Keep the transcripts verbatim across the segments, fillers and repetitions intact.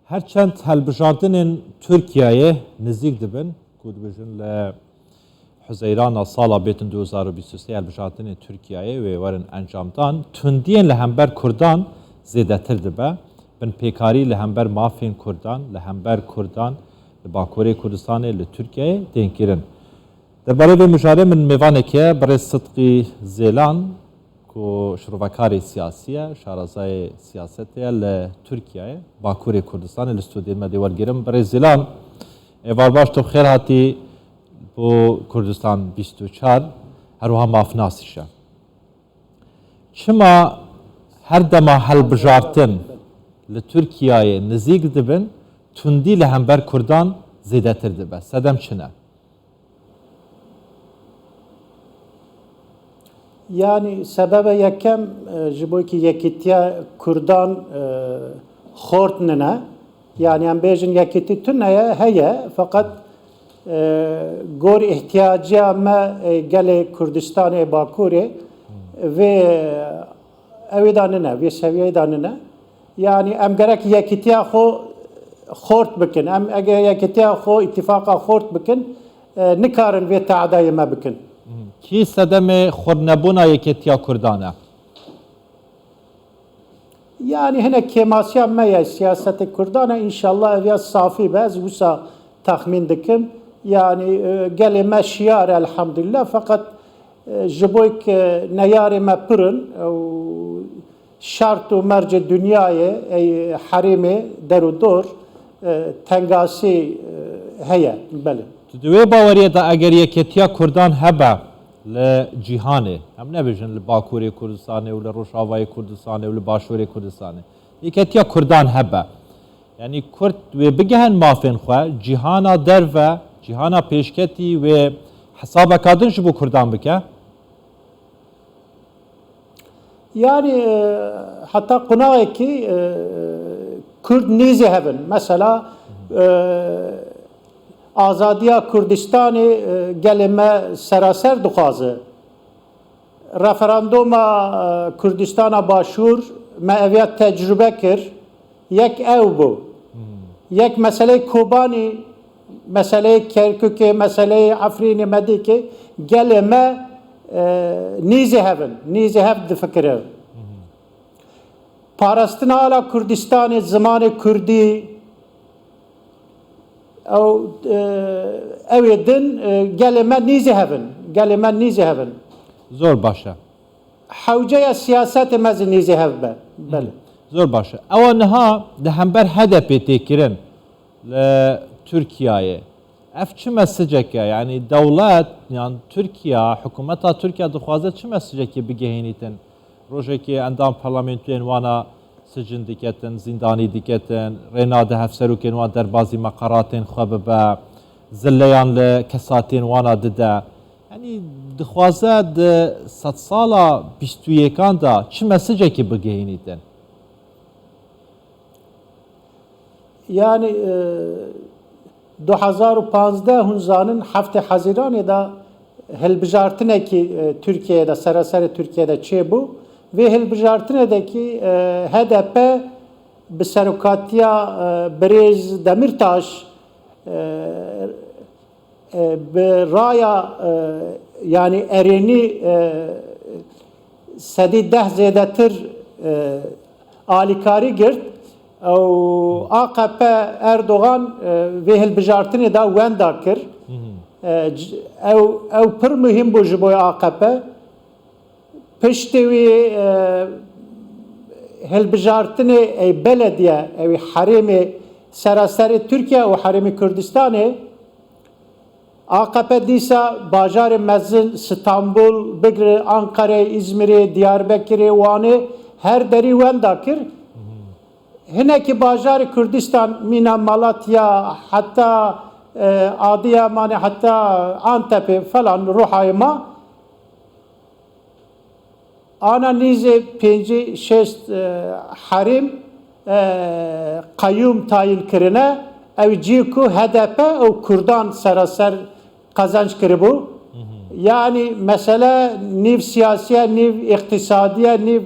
Her çend helbijartinên Tirkiyeyê nizîk dibin, ku dibêjin li Huzeyrana sala bêtin du hezar û bîst û sê helbijartinên Tirkiyeyê wê werin encamdan, tundiyên li hember Kurdan zêdetir dibe. Binpêkarî li hember mafên Kurdan, li hember Kurdan li Bakurê Kurdistanê, li Tirkiyeyê tên kirin. Derbarê vê mijarê min mêvanek e, birêz Sidqî Zêlan, ku şirovekarê siyasî ye, şarazayê siyasetê ye li Tirkiyeyê, Bakurê Kurdistanê, li stûdiyên me dê wergirim. Birêz Zêlan, êvar baş, tu bi xêr hatî bo Kurdistan bîst û çar, her wiha mafnasî şe. Çima her dema helbijartin li Tirkiyeyê nizîk dibin, tundî li hember Kurdan zêdetir dibe? Sedem çi ne? Yanî sebebe yekem, e, ji bo ki yekîtiya Kurdan, e, xort nine. Yanî em bêjin yekîtî tune ye, heye, feqet, e, gor ihtiyaciya me, e, gelê Kurdistanê Bakurê vê, e, ew ê da nine, vê seviyeyê da nine. Yanî em gerek yekîtiya xwe xort bikin. Em eger yekîtiya xwe, îtîfaqa xort bikin, e, nikarin vê teadayê me bikin. Kî sedemê xurtnebûna yekîtiya Kurdan e? Yanî hinek kêmasiya me ye, siyasetê Kurdan e, înşallah ev ya safî be, ez wisa texmîn dikim. Yanî, e, gelê me şiyar e, elhamdülillah, feqet, e, ji bo ke neyarê me pir in, ew şert û mercê dinyayê, ey herêmê der û dor, e, tengasî, e, heye, belê. Tu di wê baweriyê de eger yekêtiya Kurdan hebe li cîhanê, em nebêjin li Bakurê Kurdistanê û li Rojavayê Kurdistanê û li Başûrê Kurdistanê, yekêtiya Kurdan hebe, yanî Kurd wê bigehin mafên xwe, cîhana derve, cîhana pêşketî wê hesabeka din ji bo Kurdan bike? Yanî, e, heta qunaxekî, e, Kurd nîzî hev in. Mesela, e, azadiya Kurdistanê, e, gelê me seraser dixwaze. Referanduma, e, Kurdistana Başûr me eviya tecrube kir. Yek ew bû. Yek meseleyê Kobanî, meseleyê Kerkûkê, meseleyê Efrînê, Medîkê, gelê me, e, nîzî hev in, nîzî hev difikirin. Parastina ala Kurdistanê, zimanê Kurdî, ew, e, ew ê din, e, gelê me nîzî hev in, gelê me nîzî hev in. Zor baş e. Hewceya siyasetê me zî nêzî hev be. Belê. Zor baş e. Ewa niha di hember H D P tê kirin li Tirkiyeyê. Ev çi mesicek e? Yanî dewlet, yan Tirkiye, hikûmeta Tirkiye dixwaze çi mesicekê bigehînîtin? Rojekê endam parlamentoyên wana sicin diketin, zîndanî diketin, rê nade hevserokên wan derbazî meqeratên xwe bibe, zileyan li kesatên wana dide. Yanî dixwaze di sedsala bîst û yekan de çi mesicekê bigihînîtin? Yanî, e, du hezar û panzdeh hûn zanin heftê Hezîranê de hilbijartinekî, e, Tirkiyeyê de, sereserê Tirkiyeyê de çêbû. Vê hilbijartinê de kî, e, H D P bi serokatiya, e, birêz Demirtaş, e, e, bi raya, e, yanî erênî, e, sedî deh zêdetir, e, alîkarî girt. Ew A K P Erdogan, e, vê hilbijartinê de wenda kir. E, c-, ew, ew pir muhîm bû ji bo A K P. Piştî wî, e, hilbijartinê ey belediye, ew herêmê seraserê Tirkiye û herêmê Kurdistanê, A K P dîsa bajarê mezin Stenbul, bigire Ankarê, Îzmirê, Diyarbekirê, Wanê her derî wenda kir. Hinekî bajarê Kurdistan mîna Malatya, heta, e, Adiyamanê, heta Antepê falan Ruhayê ma. Ana nîzê pêncî şêst, e, herêm, e, qeyûm tayîn kirine, ew cî ku H D P û Kurdan seraser qezenc kiribû. Yanî mesele nîv siyasî ye, nîv îqtîsadî ye, nîv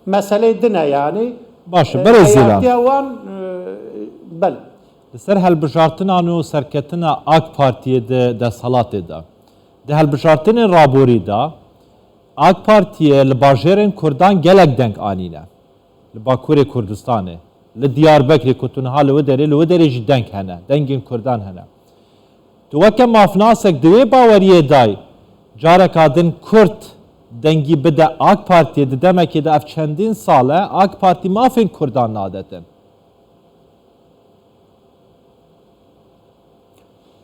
meseleyê din e yanî. Baş e, E, berê Zîlan. Heyatiya wan, e, Belê. Li ser helbijartinan û serketina AK Partiyê di desthilatê de. Di helbijartinên raborî de AK Partiyê li bajêrên Kurdan gelek deng anîne. Li Bakurê Kurdistanê, li Diyarbekirê ku tu niha li wê derê, li wê derê jî deng hene, dengên Kurdan hene. Tu weke mafnasek di wê baweriyê day, careka din Kurd dengî bide AK Partiyê, di demekê de ev çendîn sal e AK Partî mafên Kurdan nadetin.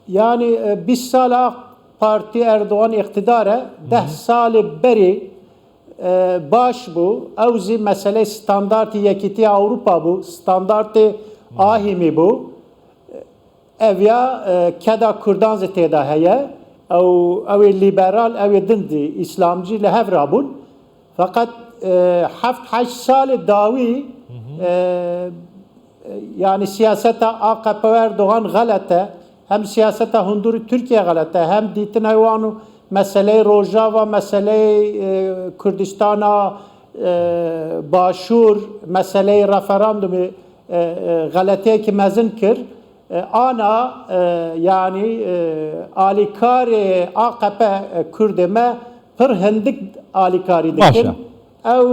Yanî e, bîst sal AK Partî Erdogan îqtidar e, deh salê berê e, baş bû. Ew zî meseleyê standartê Yekîtiya Ewropa bû, standartê Ahîmî bû. Ev ya e, keda Kurdan zî tê de heye. Ew, ew ê lîberal, ew ê din zî îslamcî li hev rabûn. Feqet e, heft heşt salê dawî e, e, yanî siyaseta A K P û Erdogan xelet e. Hem siyaseta hundirî Tirkiye xelet e, hem dîtina wan û meseleyê Rojava, meseleyê e, Kurdistana e, Başûr, meseleyê referandumê e, e, xeletiyekî mezin kir. E, ana e, yanî e, alîkarê A K P e, Kurdê me pir hindik alîkarî dikin. Baş e. Ew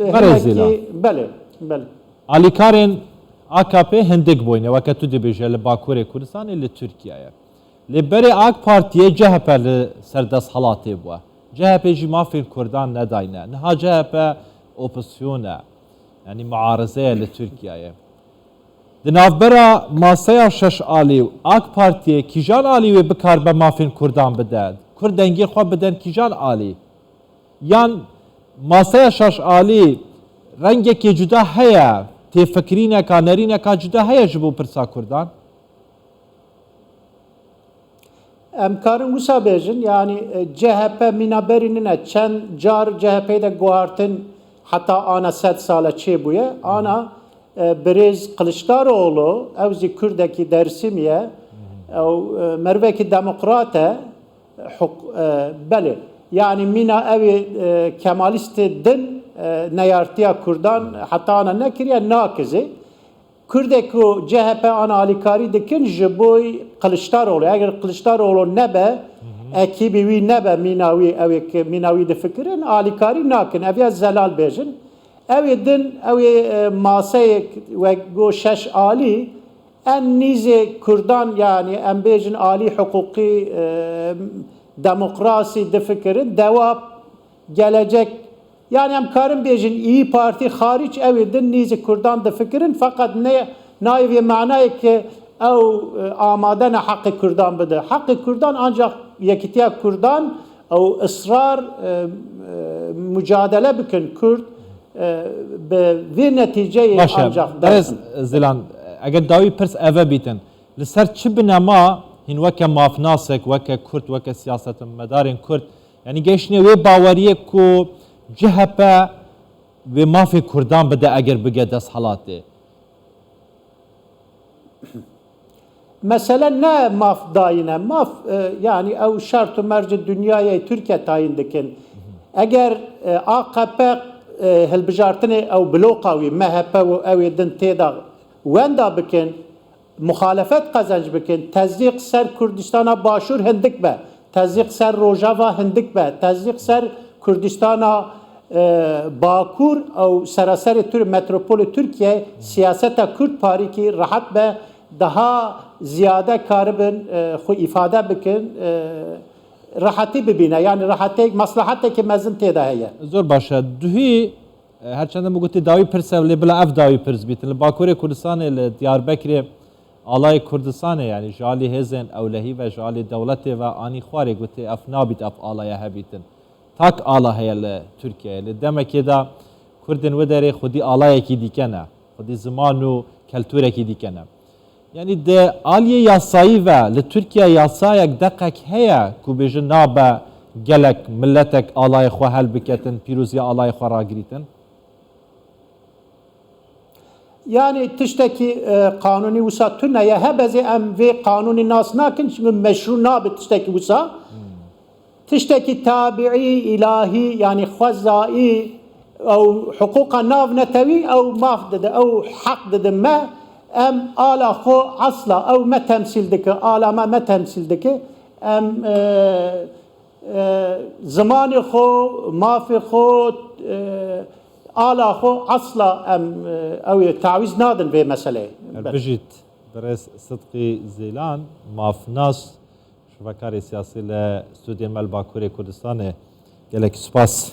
e, Berê Zîlan. Hinekî, belê, belê. Alîkarên A K P hindik bûyne, weke tu dibêje li Bakurê Kurdistanê li Tirkiyeyê. Lê berê AK Partiyê C H P li ser desthilatê bûye. C H P jî mafên Kurdan nedayne. Niha C H P opozisyon e. Yanî muarize ye li Tirkiyeyê. Di navbera maseya şeş alî û AK Partiyê kîjan alî wê bikaribe mafên Kurdan bide? Kurd dengê xwe bidin kîjan alî? Yan maseya şeş alî rengekê cuda heye, têfikirîneka, nerîneka cuda heye ji bo pirsa Kurdan? Em karin wisa bêjin, yanî e, C H P mîna berî nine, çend car C H P'yê de guhartin heta ana sed sale çêbûye. Ana e, birêz Kiliçdaroglu, ew zî Kurdekî Dersimî ye, ew e, merivekî demokrat e, huk, e, belê. Yanî mîna ew ê e, Kemalîstê din e, neyartiya Kurdan heta ana nekiriye, nakizê. Kurdê ku C H P an alîkarî dikin ji bo Kiliçdaroglu. Eger Kiliçdaroglu nebe, ekîbî wî nebe mîna wî, ew ê ke mîna wî difikirin, alîkarî nakin. Ev ya zelal bêjin. Ew ê din, ew ê e, maseyek wek go şeş alî, en nîzê Kurdan, yanî em bêjin alî hiqûqî, e, demokrasî difikirin, dewab, gelecek, yanî em karin bêjin, İYİ Partî xaric ew ê din nîzî Kurdan difikirin, feqet ne nayê vê manayê ke ew e, amade ne heqê Kurdan bide. Heqê Kurdan ancak yekîtiya Kurdan ew israr e, e, mucadele bikin Kurd e, bi vê netîceyê Baş e, ancak Berêz derxin. Zilan, eger dawî pirs eve bîtin, li ser çi binema hîn weke mafnasek, weke Kurd, weke siyasetmedarên Kurd, yanî gehiştine wê baweriyê ku C H P wê mafê Kurdan bide eger bige desthilatê? Mesele ne maf dayîn e. Maf e, yanî ew şert û mercê dinyayê Tirkiye tayîn dikin. Eger e, A K P e, hilbijartinê ew bloka wî M H P û ew ê din tê de wenda bikin, muxalefet qezenc bikin, tezîq ser Kurdistana Başûr hindik be, tezîq ser Rojava hindik be, tezîq ser Kurdistana e, Bakur ew seraserê Tir metropolê Tirkiye siyaseta Kurd parîkî rehet be, daha ziyade karibin e, xwe îfade bikin, e, rehetî bibîne. Yanî rehetê, maslaheteke mezin tê de heye. Zor baş e. Duhî, e, her çendin min gotî dawî pirs e, lê bila ev dawî pirs bîtin. Li Bakurê Kurdistanê, li Diyarbekirê, alayê Kurdistanê, yanî ji alî hêzên ewlehî ve, ji alî dewletê ve anî xwarê gotê ev nabît ev alaya hebîtin. Tak ala heye li Tirkiyeyê. Li demekê de Kurdên wê derê xwedî alayekî dîke ne. Xwedî ziman û keltûrekî dîke ne. Yanî di aliyê yasayî ve li Tirkiye yasayek deqek heye ku bêje nabe gelek miletek alayê xwe helbiketin, pîroziya alayê xwe ragirîtin? Yanî tiştekî e, qanûnî wisa tune ye. Hebezê em vê qanûnî nas nakin, çünkü meşrû nabe tiştekî wisa. Tiştekî tabiî, îlahî, yanî xwezayî, ew hiqûqa navnetewî, ew maf dide, ew heq dide me. Em ala xwe asla, ew me temsîl dike, ala me me temsîl dike. Em e, e, zimanê xwe, mafê xwe, e, ala xwe asla em e, ew ê tawîz nadin vê meseleyê. Her bijît birêz Sidqî Zîlan, mafnas, şovekarê siyasî li Stûdiyê me li Bakurê Kurdistanê. Gelek spas.